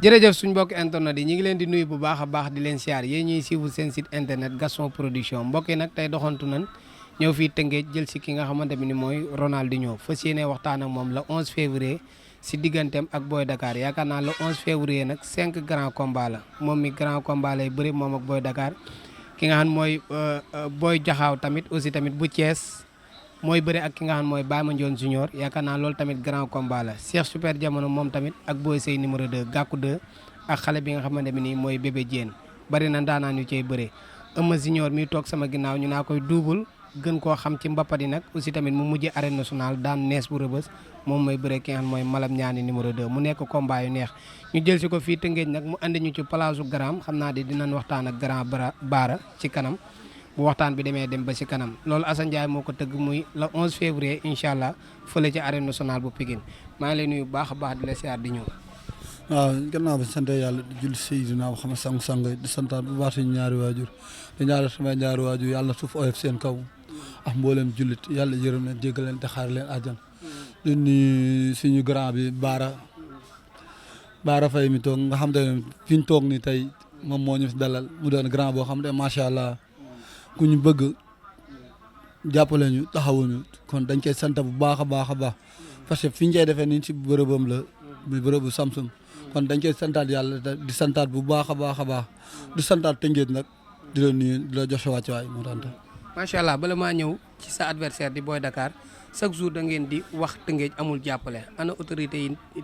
jërëjëf suñ mbokk internet yi ñu ngi leen di nuyu bu baax a baax di leen siyaar yéen ñuy suivre seen site internet Gaston Production mbokk yi nag tey doxantu nañ ñëw fii Tëngéej jël si ki nga xamante ni mooy Ronaldinho fas yéene waxtaan ak moom le 11 février si digganteem ak Boy Dakar yaakaar naa le 11 février nag 5 grands combats la moom mi grand combat lay bëri moom ak Boy Dakar ki nga xam mooy Boy Jaxaaw tamit aussi tamit bu Thiès mooy bëri ak ki nga xam mooy Baye Mandione Junior yaakaar naa loolu tamit grand combat la Cheikh Super Jamono moom tamit ak Boy Sey numéro 2 Gàkku 2 ak xale bi nga xamante ne nii mooy Bébé Diène bari na daanaan yu cey bëree Eumeu Junior mi toog sama ginnaaw ñu naa koy duubul gën koo xam ci mbapat yi nag aussi tamit mu mujjee arène nationale daan nees bu rëbës moom mooy bëre ki nga xam mooy Malam Ñaani numéro 2 mu nekk combat yu neex ñu jël si ko fii Tëngéej nag mu andi ñu ci palaasu Gram xam naa di dinañ waxtaan ak Grand Baara ci kanam bu waxtaan bi demee dem ba ci kanam loolu Assane Ndiaye moo ko tëgg muy le 11 février incha allah fële ci arène nationale bu Pikine maa ngi lay nuyu bu baax a baax di la siyaar di ñëw. waaw gannaaw bi sant yàlla di julli Seydina Muhammad sang-sang di santaat bu baax suñu ñaari waajur di ñaari samay ñaari waajur yàlla suuf oyof seen kaw ak mboolem jullit yàlla yërëm leen jéggal leen te xaar leen àjjan di nuyu suñu grand bi Baara Faye mi toog nga xam te fi ñu toog ni tey moom moo ñu fi dalal mu doon grand boo xam ne macha allah ku ñu bëgg jàppale ñu taxawuñu kon dañ koy sant bu baax a baax a baax parce que fi ñu koy defee nii ci bërëbam la muy bërëbu Samsung kon dañ koy santaat yàlla di santaat bu baax a baax a baax di santaat Tëngéej nag di la nuyu di la jox sa wàccuwaay moo tax. macha allah bala maa ñëw ci sa adversaire di Boy Dakar chaque jour da ngeen di wax Tëngéej amul jàppale ana autorité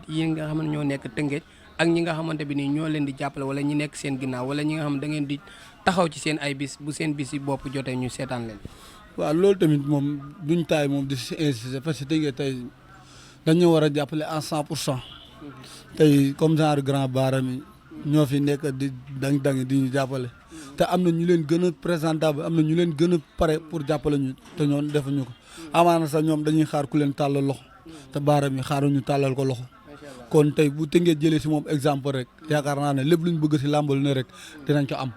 yi nga xam ne ñoo nekk Tëngéej ak ñi nga xamante bi nii ñoo leen di jàppale wala ñi nekk seen ginnaaw wala ñi nga xam da ngeen di taxaw ci seen ay bis bu seen bis yi bopp jotee ñu seetaan leen. waaw loolu tamit moom duñ taay moom di si insister parce que Tëngéej tey dañoo war a jàppale à 100%. tey comme genre grand baara mi ñoo fi nekk di dang di ñu jàppale te am na ñu leen gën a présentable am na ñu leen gën a pare pour jàppale ñu te ñoom defuñu ko amaana sax ñoom dañuy xaar ku leen tàllal loxo te baara mi xaaruñu tàllal ko loxo kon tey bu Tëngéej jëlee si moom exemple rek yaakaar naa ne lépp luñ bëgg si làmbalu ne rek dinañ ko am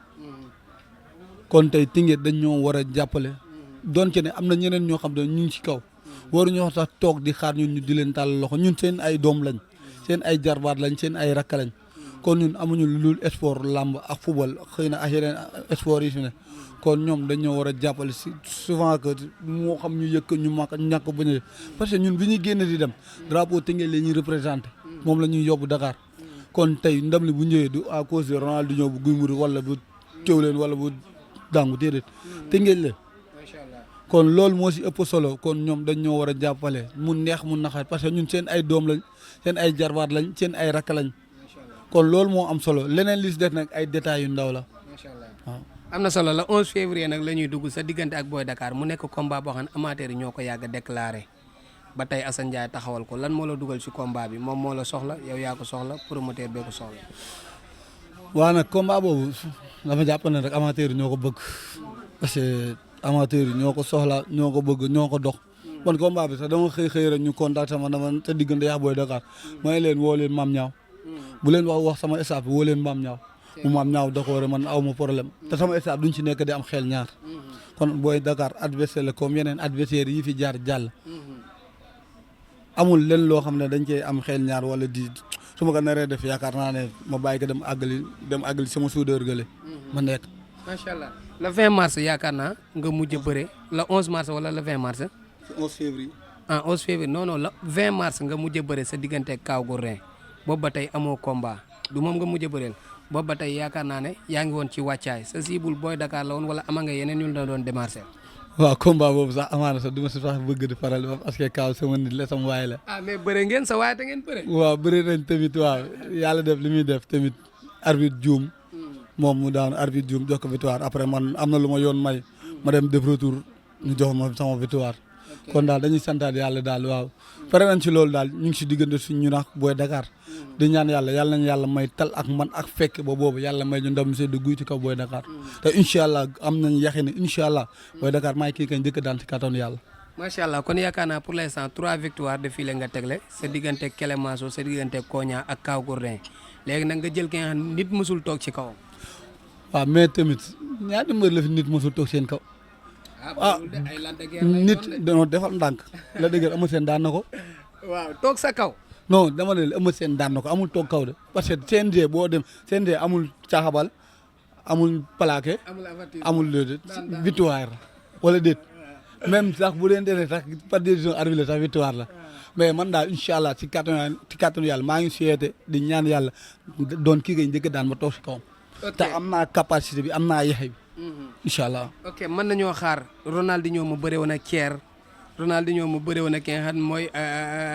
kon tey Tëngéej dañ ñoo war a jàppale doon ci ne am na ñeneen ñoo xam ne ñu ngi si kaw waruñoo sax toog di xaar ñun ñu di leen tàllal loxo ñun seen ay doom lañ seen ay jarbaat lañ seen ay rakk lañ kon ñun amuñu lu dul sport làmb ak football xëy na ak yeneen sport yi fi ne kon ñoom dañoo war a jàppale si souvent que moo xam ñu yëkk ñu mag ñàkk bañ a parce que ñun bi ñuy génn di dem drapeau Tëngéej la ñuy représenté moom la ñuy yóbbu Dakar kon tey ndam li bu ñëwee du à cause de Ronaldinho bu Guy Marius wala bu Thiawlène wala bu Dangu déedéet Tëngéej la kon loolu moo si ëpp solo kon ñoom dañ ñoo war a jàppale mu neex mu naxaat parce que ñun seen ay doom lañ seen ay jarbaat lañ seen ay rakk lañ kon loolu moo am solo leneen li si def nag ay détails yu ndaw la. macha allah waaw. am na solo la 11 février nag la ñuy dugg sa diggante ak Boy Dakar mu nekk combat boo xam ne amateur yi ñoo ko yàgg a déclaré ba tey Assane Ndiaye taxawal ko lan moo la dugal si combat bi moom moo la soxla yow yaa ko soxla promoteur bee ko soxla. waaw nag combat boobu dama jàpp ne rek amateur yi ñoo ko bëgg parce que amateur yi ñoo ko soxla ñoo ko bëgg ñoo ko dox. man combat bi sax dama xëy rek ñu contact sama dama te diggante yaa Boy Dakar may leen woo leen Mame Niang bu leen wax sama staff bi woo leen Mame Niang mu Mame Niang da ko war a man aw ma problème te sama staff duñ ci nekk di am xel ñaar kon Boy Dakar adversaire la comme yeneen adversaire yi fi jaar jàll amul leen loo xam ne dañ cey am xel ñaar wala di su ma ko naree def yaakaar naa ne ma bàyyi ko dem àggali sama soudeur gële ma nekk. macha allah le 20 mars yaakaar naa nga mujj a bëre le 11 mars wala le 20 mars. 11 février. ah 11 février non non le 20 mars nga mujj a bëre sa diggante Kaw Gourdin boobu ba tey amoo combat du moom nga mujj a bëreel boobu ba tey yaakaar naa ne yaa ngi woon ci wàccaay sa cible Boy Dakar la woon wala ama nga yeneen ñu la doon démarché. waaw combat boobu sax amaana sax du ma si sax bëgg di faral parce que Kaw sama nit la sama waay la. ah mais bëre ngeen sa waay te ngeen bëre. waaw bëri nañ tamit waaw yàlla def li muy def tamit arbitre juum moom mu daan arbitre juum jox ko victoire après man am na lu ma yoon may ma dem def retour ñu jox ma sama victoire. kon daal dañuy santaat yàlla daal waaw pare nañ ci loolu daal ñu ngi si diggante suñ ñu naax Boy Dakar di ñaan yàlla nañ yàlla may tal ak man ak fekk ba boobu yàlla may ñu ndam seddu guy ci kaw Boy Dakar te incha allah am nañ yaxi ne incha allah Boy Dakar maay kii kañ njëkk daan ci kattanu yàlla. macha allah kon yaakaar naa pour l'instant 3 victoires de file nga tegle sa diggante Clémenceau sa diggante Koña ak Kaw Gourdin léegi nag nga jël ki nga xam nit mësul toog ci kawam. waaw mais tamit ñaari mbër la fi nit mësul toog seen kaw. nit dañoo defal ndànk la dëgg ama seen daan na ko. waaw toog sa kaw. non dama ne Eumeu Sène daan na ko amul toog kaw de parce que CNG boo dem CNG amul caaxabal amul plaqué amul déedéet victoire wala déet même sax bu leen demee sax par décision arbitre sax victoire la mais man daal incha allah ci kàttanu yàlla maa ngi souhaité di ñaan yàlla doon kii ngay njëkk daan ma toog si kawam. te am naa capacité bi am naa yexe bi. incha allah. ok mën nañoo xaar Ronaldinho mu bëre woon ak Thier Ronaldinho mu bëre woon ak ki nga xam mooy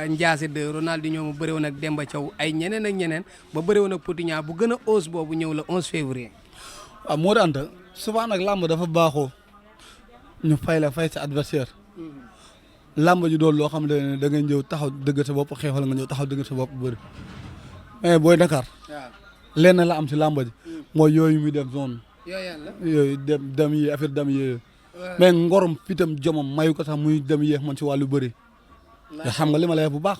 Ndiasse 2 Ronaldinho mu bëre woon ak Demba Thiaw ay ñeneen ak ñeneen ba bëre woon ak Potignan bu gën a ose boobu ñëw la 11 février. waaw moo daan ta souvent nag làmb dafa baaxoo ñu fay sa adversaire làmb ji doon loo xam ne da ngay ñëw taxaw dëgg sa bopp xeexal nga ñëw taxaw dëgg sa bopp bëri mais booy Dakar lenn la am si làmb ji mooy yooyu muy def zone yooyu dem yi affaire dem yi mais ngorom fitam jomam mayu ko sax muy dem yéex man si wàllu bëri yow xam nga li ma lay bu baax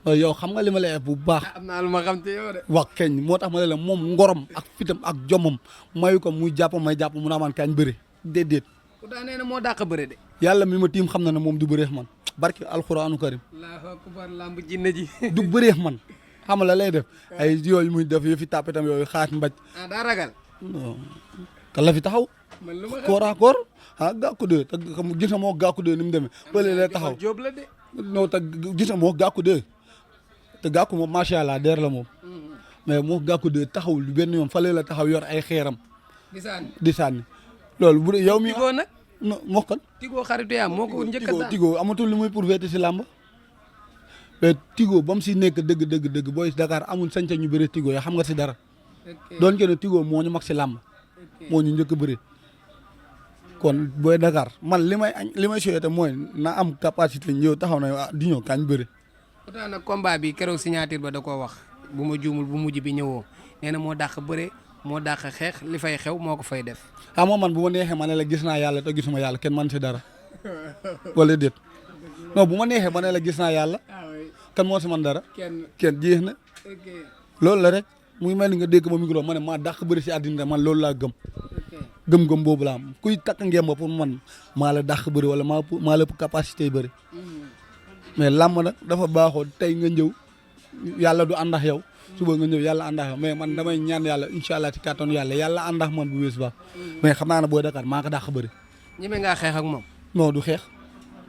yow xam nga li ma lay bu baax am naa lu ma xam te yow de wax keñ moo tax ma ne la moom ngorom ak fitam ak jomam mayu ko muy jàpp may jàpp mu naamaan kañ bëri déedéet ku daa nee na moo dàq bëri de yàlla mi ma tiim xam na ne moom du bëreex man barki alxuraanu karim allahu akbar lamb jinne ji du bëreex man xam nga la lay def ay yooyu muy def yëfi tàppetam yooyu xaat mbaj daa ragal non kan la fi taxaw man lu ma xam koor à koor gàkku de te gis na moo gàkku de ni mu demee pële lay taxaw Jóob la de non te gis na moo gàkku de te gàkku moom macha allah der la moom mais moo gàkku de taxawul benn yoon fale la taxaw yor ay xeeram di sànni loolu bu dee yow mi Tigo nag non moo kan Tigo xaritu yaa moo ko njëkk a daan Tigo amatul lu muy prouvé si làmb mais Tigo ba mu si nekk dëgg booy Dakar amul sañ-sañ ñu bëri Tigo yoo xam nga si dara doon ke ne Tigo moo ñu mag si làmb moo ñu njëkk a bëri kon booy Dakar man li may souhaité mooy na am capacité ñëw taxaw na di ñëw kañ bëri pourtant nag combat bi keroog signature ba da koo wax bu ma juumul bu mujj bi ñëwoo nee na moo dàq bëre moo dàq xeex li fay xew moo ko fay def moom man bu ma neexee ma ne la gis naa yàlla te gisuma yàlla kenn man si dara wala déet non bu ma neexee ma ne la gis naa yàlla kan moo si man dara kenn jeex na loolu la rek muy mel ni nga dégg ma micro ma ne maa dàq bëri si àddina man loolu laa gëm gëm-gëm boobu laa am kuy takk ngeen ba pour man maa la dàq bëri wala maa la capacité bëri mais làmb nag dafa baaxoo tey nga ñëw yàlla du ànd ak yow suba nga ñëw yàlla ànd ak yow mais man damay ñaan yàlla incha allah ci kàttanu yàlla ànd ak man bu wees baax mais xam naa ne booy Dakar maa ko dàq bëri. ñeme ngaa xeex ak moom. non du xeex.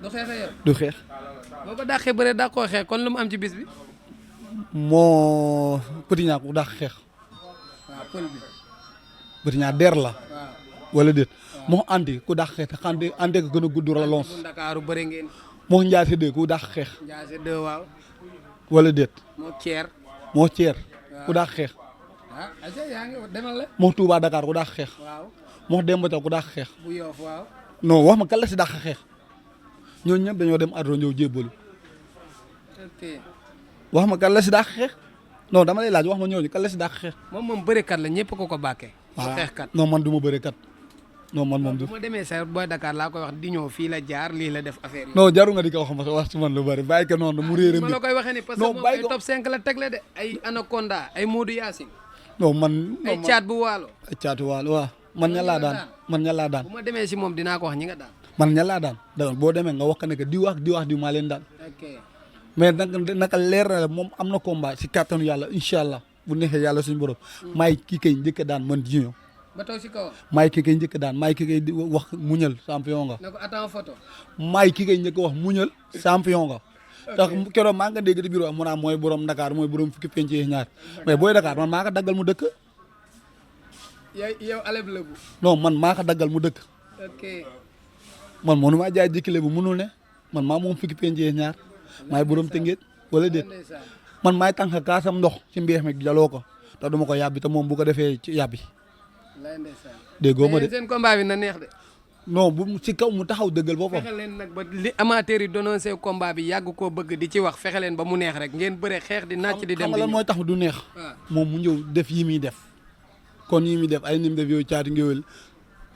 du xeex ak yow. du xeex. boo ko dàqee bëre dàqoo xeex kon lu mu am ci bis bi. moo Petit Niang ku dàq xeex. waaw pël bi. Petit Niang der la. waaw wala déet. moo andi ku dàq xeex te andi ko gën a gudd la lons. Ndakaaru bëre ngeen. moo Ndiasse 2 ku dàq xeex. Ndiasse 2 waaw. wala déet. moo Thier. moo Thier ku dàq xeex. aja yaa ngi demal la. moo Touba Dakar ku dàq xeex. waaw. moo Demba Thiaw ku dàq xeex. bu Yoff waaw. non wax ma kan la si dàq xeex. ñooñu ñëpp dañoo dem àdduna ñëw jébbalu. ok. wax ma kan la si dàq xeex. non dama lay laaj wax ma ñooñu kan la si dàq xeex. moom bërekat la ñëpp ko bàkkee. waaw xeexkat. non man du ma bërekat. non man moom du. bu ma demee sa booy Dakar laa koy wax di ñëw fii la jaar lii la def affaire yi. non jaru nga di ko wax ci man lu bari bàyyi ko noonu mu réere ma la koy waxee ni parce que moom ay top 5 la tegle de ay Anaconda ay Modou Yacine. non man ay caat bu waalo. ay caatu waalo waaw man ña laa daan man ña laa daan. bu ma demee si moom dinaa ko wax ñi nga daan. man ña laa daan boo demee nga wax ko ne que diw ak diw maa leen daan. ok mais naka leer na la moom am na combat si kàttanu yàlla incha allah bu neexee yàlla suñu borom. maay kii kay njëkk a daan man Junior. ba toog si kawam. maay kii kay njëkk a daan maay kii kay wax muñal champion nga. ne ko attends photo. maay kii kay njëkk a wax muñal champion nga. tax keroog maa nga dégg di biir wax mu naan mooy borom Dakar mooy borom fukki penc yi ñaar mais booy Dakar man maa ko daggal mu dëkk. yow aleb la bu. non man maa ko daggal mu dëkk. ok. man mënu maa jaay jikkile bu mënul ne man maa moom fukki penc yi ñaar maay borom tëngeet wala déet man maay tànk kaasam ndox ci mbeex mi jaloo ko te duma ko yàbbi te moom bu ko defee ci yàbbi. déggoo ma de seen combat bi na neex de. non bu ci kaw mu taxaw dëggal boppam. fexe leen nag ba li amateur yi doon see combat bi yàgg koo bëgg di ci wax fexe leen ba mu neex rek ngeen bëre xeex di nàcc di dem. xam nga lan mooy tax du neex. moom mu ñëw def yi muy def. kon yi muy def ay nim def yooyu caatu ngéwél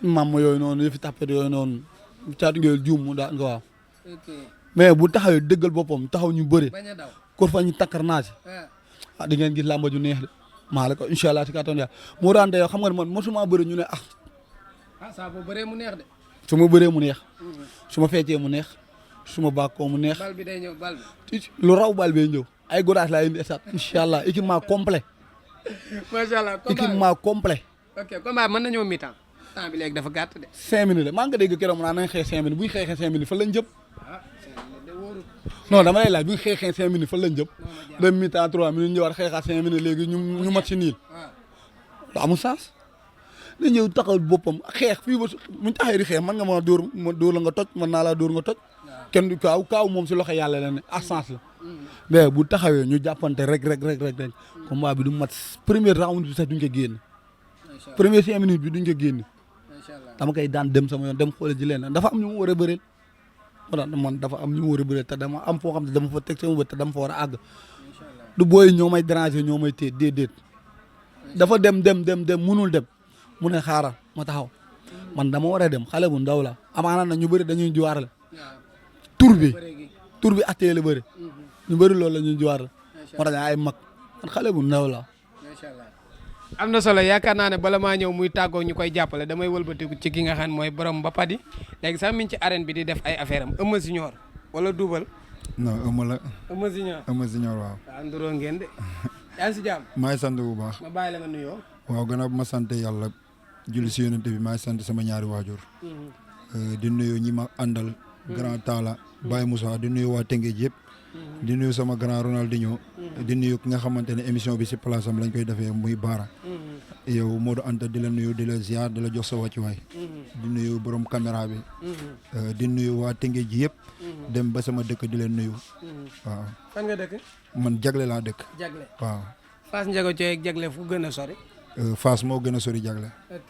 mam yooyu noonu yëfi tàppet yooyu noonu caatu ngéwél juum mu daan nga waaw. mais bu taxawee dëggal boppam taxaw ñu bëre. bañ a daw ko fa ñu takkar naa si. di ngeen gis làmba ju neex de. maa la ko incha allah si kàttan yàlla moo daan yow xam nga ne man mosuma bëri ñu ne saa boo bëree mu neex de. su ma bëree mu neex. su ma feccee mu neex. suma bàkkoo mu neex. bal bi day ñëw bal bi. lu raw bal bee ñëw ay godaas laa indi esat incha allah équipement complet. macha allah équipement complet. ok combat mën nañoo mi-temps temps bi léegi dafa gàtt de. 5 minutes de maa ngi ko dégg keroog mu naan nañ xeex 5 minutes bu ñu xeexee 5 minutes fan lañ jëm. ah 5 minutes de wóorul. non dama lay laaj bu ñu xeexee 5 minutes fan lañ jëm. dem mi-temps 3 minutes ñëwaat xeexaat 5 minutes léegi ñu mat si niil. lu amul sens. da ñëw taxawal boppam xeex fii ba muñ taxee di xeex mën nga ma dóor la nga toj mën naa laa dóor nga toj. kenn du kaaw moom si loxo yàlla la ne assance la. mais bu taxawee ñu jàppante rek. combat bi du mat première round bi sax duñ ko génn. première 5 minutes bi duñ ko génn. dama koy daan dem sama yoon dem xoole ji leen dafa am ñu mu war a bëreel. man dafa am ñu mu war a bëreel te dama am foo xam ne dama fa teg sama bët te dama fa war a àgg. du booy ñoo may déranger ñoo may téye déedéet. dafa dem munul dem mu ne xaaral ma taxaw man dama war a dem xale bu ndaw la amaana na ñu bëri dañuy juwaar la tur bi attee la bëri ñu bëri loolu la ñuy juwaar la moo tax ay mag man xale bu ndaw la. am na solo yaakaar naa ne bala maa ñëw muy tàggoo ñu koy jàppale damay wëlbatiku ci ki nga xam mooy borom Mbapat yi léegi sax mi ngi ci arène bi di def ay affaire am Eumeu Junior wala Double. non Eumeu la. Eumeu Junior waaw. waaw nduroo ngeen de yaa ngi si jàmm. maa ngi sant bu baax. ma bàyyi la nga nuyoo. waaw gannaaw bu ma sant yàlla julli si yonent bi maa ngi sant sama ñaari waajur. di nuyu ñi ma àndal. grand Talla Baye Moussa di nuyu waa Tëngéej yëpp. di nuyu sama grand Ronaldinho. di nuyu ki nga xamante ne émission bi si place am lañ koy defee muy Baara. yow Modou Anta di la nuyu di la ziar di la jox sa wàccuwaay. di nuyu borom caméra bi. di nuyu waa Tëngéej ji yëpp. dem ba sama dëkk di leen nuyu. waaw. fan nga dëkk. man Jagle laa dëkk. Jagle waaw. Fass Ndiaga Thioye ak Jagle fu gën a sori. Fass moo gën a sori Jagle. ok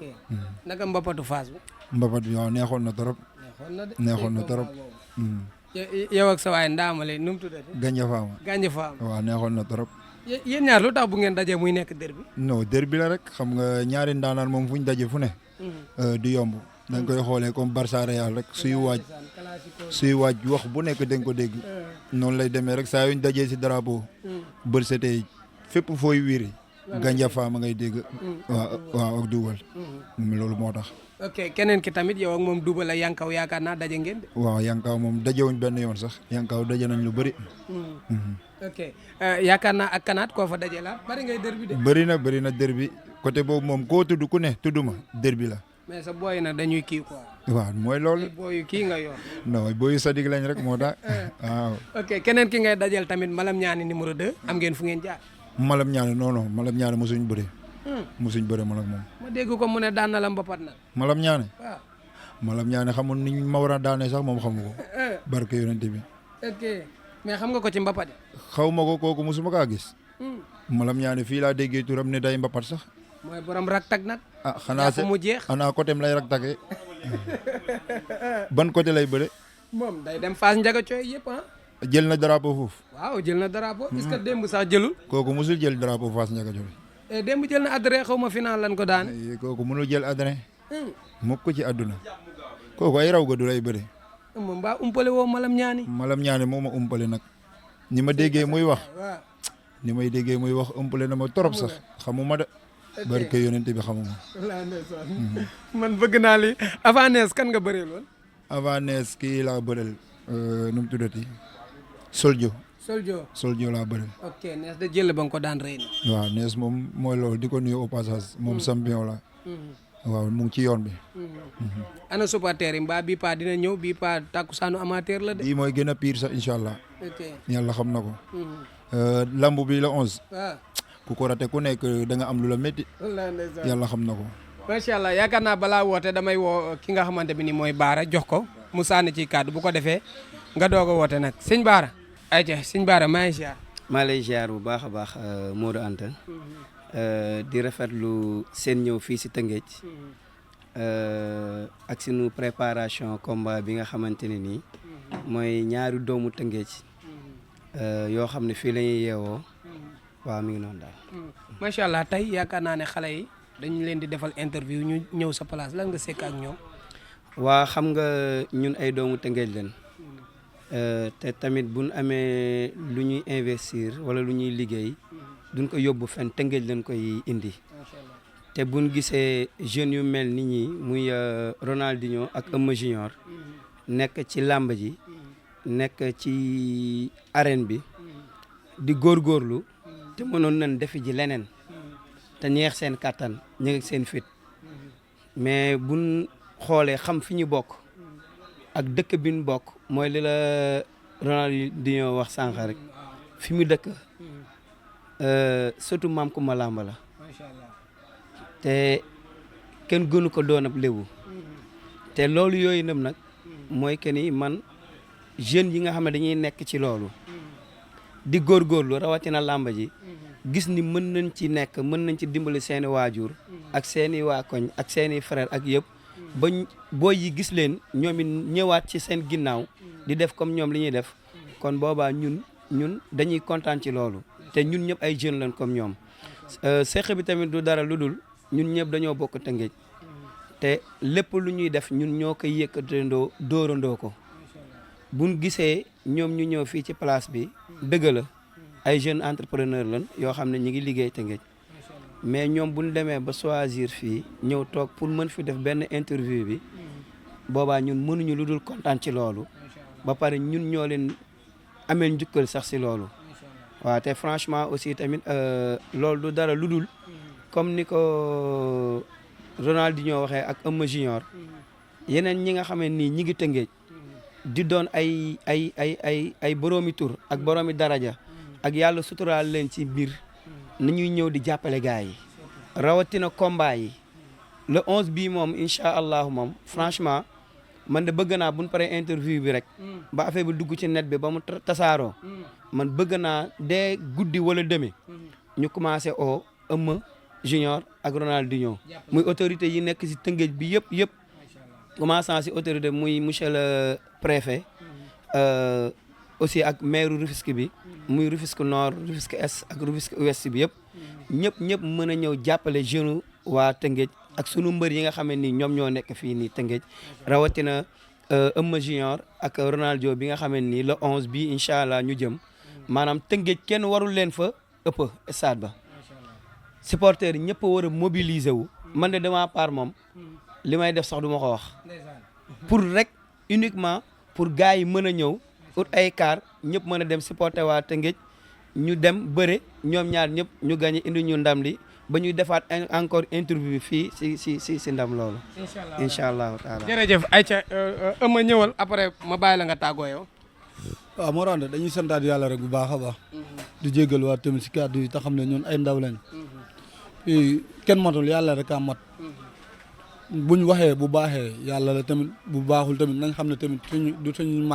naka mbapatu Fass bi. Mbapat bi waaw neexoon na trop. neexoon na trop. yow ak sa waay ndaamale nu mu tuddati. Ganja Faama. Ganja Faama. waaw neexoon na trop. yéen ñaar lu tax bu ngeen dajee muy nekk derby. non derby la rek xam nga ñaari ndaanaan moom fu ñu daje fu ne. du yomb da nga koy xoolee comme Barça Real rek suy waaj wax bu nekk da nga ko dégg. noonu lay demee rek saa yuñ dajee si drapeau. bër setee fépp fooy wiiri. Ganja Faama ngay dégg. waaw ak Double. loolu moo tax. ok keneen ki tamit yow ak moom Double la Yankaw yaakaar naa daje ngeen de. waaw Yankaw moom dajewuñ benn yoon sax Yankaw daje nañ lu bëri. ok yaakaar naa ak kanaat koo fa daje la bari ngay derby de. bëri na derby côté boobu moom koo tudd ku ne tudd ma derby la. mais sa booy na dañuy kii quoi. waaw mooy loolu. booyu kii nga yor. non booyu sadig lañ rek moo tax waaw. ok keneen ki ngay dajal tamit Malam Ñaani numéro 2 am ngeen fu ngeen jaar. Malam Ñaani non Malam Ñaani mosuñ bëre. mosuñ bëre man ak moom. ma dégg ko mu ne daan na la mbapat nag. Malam Ñaani. waaw. Malam Ñaani xamul ni ma war a daanee sax moom xamu ko. barke yonent bi. ok mais xam nga ko ci mbapat yi. xaw ma ko kooku mosuma kaa gis. Malam Ñaani fii laa déggee turam ne day mbapat sax. mooy borom raktak nag. ah xanaa mu jeex. xanaa côté am lay raktake. ban côté lay bëre. moom day dem Fass Ndiaga Thioye yëpp ah. jël na drapeau foofu. waaw jël na drapeau. est-ce que démb sax jëlul. kooku musul jël drapeau Fass Ndiaga Thioye. démb jël na adré xaw ma final lan ko daane. kooku mënul jël adré. mukk ko ci àdduna. kooku ay raw ga du lay bëre. moom mbaa umpale woo Malam Ñaani. Malam Ñaani moo ma umpale nag. ni ma déggee muy wax. waaw. ni may déggee muy wax umpale na ma trop sax xamuma de. barke yonent bi xamuma. man bëgg naa li avant nees kan nga bëree lool. avant nees kii laa bëreel nu mu tuddati Soldio laa bëreel. ok nees da jël ba nga ko daan rëy na. waaw nees moom mooy loolu di ko nuyu au passage moom champion la. waaw mu ngi ci yoon bi. ana supporter yi mbaa bii paa dina ñëw bii paa takkusaanu amateur la de. bii mooy gën a pire sax incha allah. ok yàlla xam na ko. lambu bi la 11. waaw. ku ko rate ku nekk da nga am lu la métti. yàlla xam na ko. macha allah yaakaar naa balaa woote damay woo ki nga xamante bi ni mooy Baara jox ko mu sànni ci kàddu bu ko defee nga doog a woote nag sëñ Baara. ayca sëñ Baara maa ngi ziar. maa lay ziar bu baax a baax Modou Anta. di rafetlu seen ñëw fii si Tëngéej. ak sunu préparation combat bi nga xamante ne nii. mooy ñaari doomu Tëngéej. yoo xam ne fii la ñuy yeewoo. waaw mi ngi noonu daal. macha allah tey yaakaar naa ne xale yi dañu leen di defal interview ñu ñëw sa place lan nga sekk ak ñoom. waa xam nga ñun ay doomu Tëngéej leen te tamit buñ amee lu ñuy investir wala lu ñuy liggéey duñ ko yóbbu fenn Tëngéej leen koy indi te buñ gisee jeunes yu mel ni ñi muy Ronaldinho ak Eumeu Junior nekk ci làmb ji nekk ci arène bi di góorgóorlu te mënoon nañ defi ji leneen te ñeex seen kàttan ñu ngi seen fit mais buñ xoolee xam fi ñu bokk ak dëkk bi ñu bokk mooy li la Ronaldinho wax sànq rek fi mu dëkk surtout maam Kumba Làmb la te kenn gënu ko doon ab lébu te loolu yooyu nam nag mooy que ni man jeunes yi nga xam ne dañuy nekk ci loolu di góorgóorlu rawatina làmb ji gis ni mën nañ ci nekk mën nañ ci dimbali seeni waajur ak seeni waa koñ ak seeni frère ak yëpp ba booy yi gis leen ñoom it ñëwaat ci seen ginnaaw di def comme ñoom li ñuy def kon boobaa ñun dañuy kontaan ci loolu te ñun ñëpp ay jeunes lañ comme ñoom seq bi tamit du dara lu dul ñun ñëpp dañoo bokk Tëngéej te lépp lu ñuy def ñun ñoo koy yëkkatandoo dóorandoo ko buñ gisee ñoom ñu ñëw fii ci place bi dëgg la ay jeunes entrepreneur lañ yoo xam ne ñu ngi liggéey Tëngéej mais ñoom buñ demee ba choisir fii ñëw toog pour mën fi def benn interview bi boobaa ñun mënuñu lu dul kontaan ci loolu ba pare ñun ñoo leen amee njukkal sax si loolu waaw te franchement aussi tamit loolu du dara lu dul comme ni ko Ronaldinho waxee ak Eumeu Junior yeneen ñi nga xam ne nii ñi ngi Tëngéej di doon ay boroomi tur ak boroomi daraja ak yàlla suturaal leen ci biir nañuy ñëw di jàppale gars yi rawatina combat yi le 11 bii moom incha allahu moom franchement man de bëgg naa buñ paree interview bi rek ba affaire bi dugg ci net bi ba mu tasaaroo man bëgg naa dee guddi wala deme ñu commencé au Eumeu Junior ak Ronaldinho muy autorité yi nekk si Tëngéej bi yëpp commençant si autorité muy monsieur le préfet aussi ak maire Rufisque bi muy Rufisque Nord Rufisque Est ak Rufisque Ouest bi ñëpp mën a ñëw jàppale jeune waa Tëngéej ak sunu mbër yi nga xam ne nii ñoom ñoo nekk fii nii Tëngéej rawatina Eumeu Junior ak Ronaldinho bi nga xam ne nii le 11 bi incha allah ñu jëm maanaam Tëngéej kenn warul leen fa ëpp stade ba supporters yi ñëpp war a mobiliser wu man de dama part moom li may def sax du ma ko wax pour rek uniquement pour gars yi mën a ñëw ut ay car ñëpp mën a dem supporter waa Tëngéej ñu dem bëre ñoom ñaar ñëpp ñu gagné indi ñu ndam li ba ñuy defaat encore interview bi fii si ndam loolu. incha allahu taala. jërëjëf Aïcha Eumeu ñëwal après ma bàyyi la nga tàggoo yow. waaw moo tax dañuy santaat yàlla rek bu baax a baax. di jégal waa tamit si kàddu yi te xam ne ñun ay ndaw lañ. fii kenn matul yàlla rek a mat. buñ waxee bu baaxee yàlla la tamit bu baaxul tamit nañ xam ne tamit suñu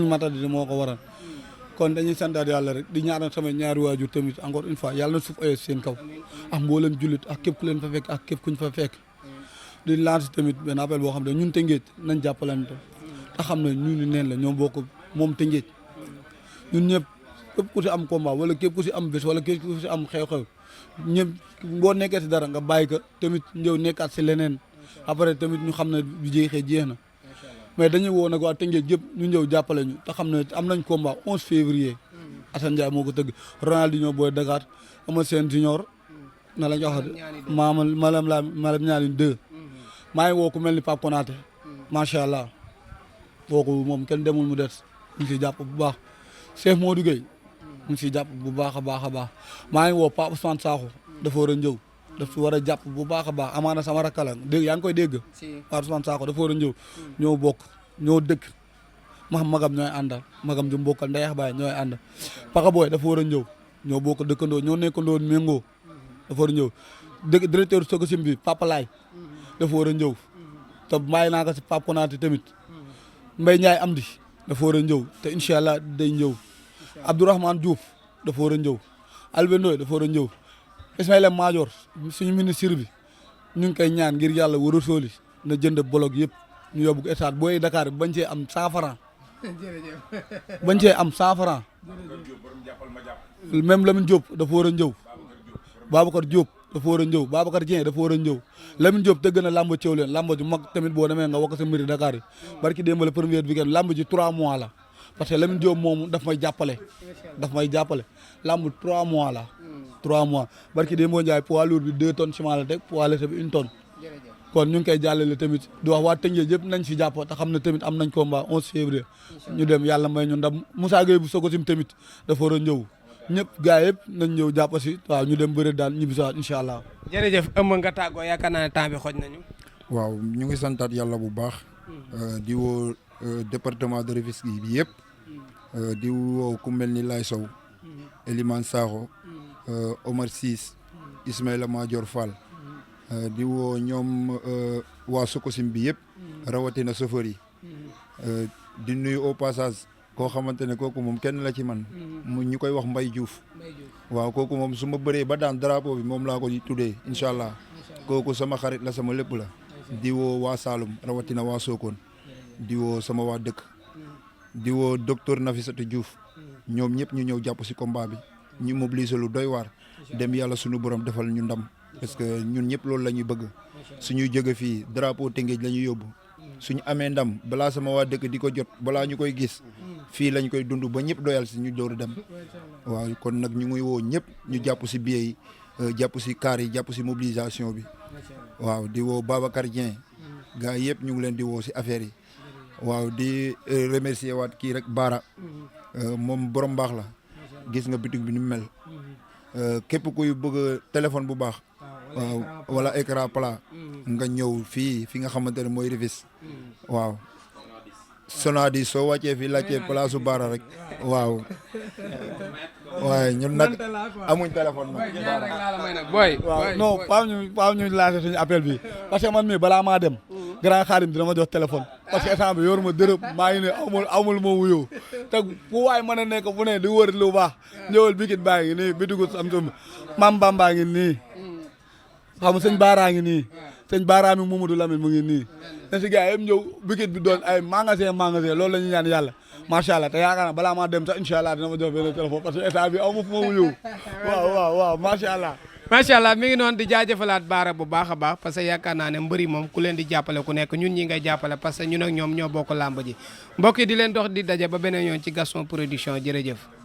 matat di moo ko waral. kon dañuy santaat yàlla rek di ñaanal sama ñaari waajur tamit encore une fois yàlla na suuf ayoo seen kaw ak mboolem jullit ak képp ku leen fa fekk ak képp kuñ fa fekk di lancer tamit benn appel boo xam ne ñun Tëngéej nañ jàppalante te xam ne ñu ni neen la ñoom bokk moom Tëngéej ñun ñëpp képp ku si am combat wala képp ku si am bés wala képp ku si am xew-xew ñëpp boo nekkee si dara nga bàyyi ko tamit ñëw nekkaat si leneen après tamit ñu xam ne bu jeexee jeex na mais dañuy woo nag waa Tëngéej yëpp ñu ñëw jàppale ñu te xam ne am nañ combat 11 février Assane Ndiaye moo ko tëgg Ronaldinho booy Dakar Eumeu Sène Junior na lañ wax malam ñaalin 2 maa ngi woo ku mel ni Pape Konaté macha allah kooku moom kenn demul mu des ñu ngi siy jàpp bu baax Cheikh Modou Gueye mu ngi siy jàpp bu baax a baax a baax maa ngi woo Pape Ousmane Sakho dafa war a ñëw dafa war a jàpp bu baax a baax amaana sama rakkala dégg yaa ngi koy dégg Pape Ousmane Sakho dafa war a ñëw ñoo bokk ñoo dëkk magam ñooy àndal magam ju mbokkal ndeyax baay ñooy ànd Paka Boy dafa war a ñëw ñoo bokk dëkkandoo ñoo nekkandoo méngoo dafa war a ñëw directeur Sococim bi Papa Laay dafa war a ñëw te bàyyi naa ko si Pape Konaté tamit Mbaye Ndiaye Amdi dafa war a ñëw te incha allah day ñëw Abdourahmane Diouf dafa war a ñëw Albendo dafa war a ñëw Ismaïla Madior suñu ministre bi ñu ngi koy ñaan ngir yàlla war a sooli na jënd bolog yëpp ñu yóbbu ko stade booy Dakar bañ cee am 100 francs bañ cee am 100 francs même Lamine Diop dafa war a ñëw Babacar Diop dafa war a ñëw Babacar Dieng dafa war a ñëw Lamine Diop tëgg na lamb ceew leen lamb ju mag tamit boo demee nga wax sa mbiri Dakar yi barki démb la première weekend lamb ji 3 mois la parce que Lamine Diop moom daf may jàppale lamb 3 mois la 3 mois barki démb Ndiaye poids lourd bi 2 tonnes ciment la teg poids léger bi 1 tonne kon ñu ngi koy jàllale tamit di wax waa Tëngéej yëpp nañ si jàppoo te xam ne tamit am nañ combat 11 février ñu dem yàlla may ñu ndam Moussa Gueye bu Sococim tamit dafa war a ñëw ñëpp gars yëpp nañ ñëw jàpp si waaw ñu dem bëre daan ñibbi saat incha allah. jërëjëf ëmb nga tàggoo yaakaar naa ne temps bi xoj nañu. waaw ñu ngi santaat yàlla bu baax. di woo département de Rufisque bi yëpp. di woo ku mel ni Lay Sow. Elimane Sakho. Omar Ciss. Ismaïla Madior Fall. di woo ñoom waa Sococim bi yëpp. rawatina chauffeur yi. di nuyu au passage koo xamante ne kooku moom kenn la ci man. mu ñu koy wax Mbaye Diouf. waaw kooku moom su ma bëree ba daan drapeau bi moom laa ko tuddee incha allah. kooku sama xarit la sama lépp la. di woo waa Saloum rawatina waa Sokone. di woo sama waa dëkk. di woo docteur Nafissatou Diouf. ñoom ñëpp ñu ñëw jàpp si combat bi. ñu mobiliser lu doy waar. dem yàlla suñu borom defal ñu ndam. parce que ñun ñëpp loolu la ñuy bëgg. suñuy jóge fii drapeau Tëngéej la ñuy yóbbu. suñu amee ndam balaa sama waa dëkk di ko jot balaa ñu koy gis. fii lañ koy dund ba ñëpp doyal si ñu door dem. waaw kon nag ñu ngi woo ñëpp ñu jàpp si billet yi. jàpp si car yi jàpp si mobilisation bi. waaw di woo Babacar Dieng. gars yi yëpp ñu ngi leen di woo si affaire yi. waaw di remercier waat kii rek Baara. moom borom baax la. gis nga bitig bi ni mu mel. képp kuy bëgg téléphone bu baax. waaw wala écran plat. nga ñëw fii fi nga xamante ne mooy Rufisque. waaw. Sonadi soo wàccee fii laajtee place su Baara rek. waaw. waaye ñun nag amuñ téléphone nag. waaw non pas ñu lancé suñu appel bi parce que man mii balaa maa dem. grand Xaadim dina ma jox téléphone. parce que instant bi yoruma dërëm maa ngi ne amul ma wuyoo te fu waay mën a nekk fu ne di wër lu baax ñëwal bikit baa ngi nii bitigu Samsung Mam Bamba ngi nii xam nga sëñ Baara ngi nii sëñ Baara mi Mamadou Lamine mu ngi nii ne si gars yëpp ñëw bikit bi doon ay magasin loolu la ñu ñaan yàlla macha allah te yaakaar naa balaa maa dem sax incha allah dina ma jox benn téléphone parce que instant bi aw ma fu ma wuyoo waaw macha allah. macha allah mi ngi noonu di jaajëfalaat Baara bu baax a baax parce que yaakaar naa ne mbëri moom ku leen di jàppale ku nekk ñun ñi ngay jàppale parce que ñun ak ñoom ñoo bokk làmb ji mbokk yi di leen dox di daje ba beneen yoon ci Gaston Production jërëjëf.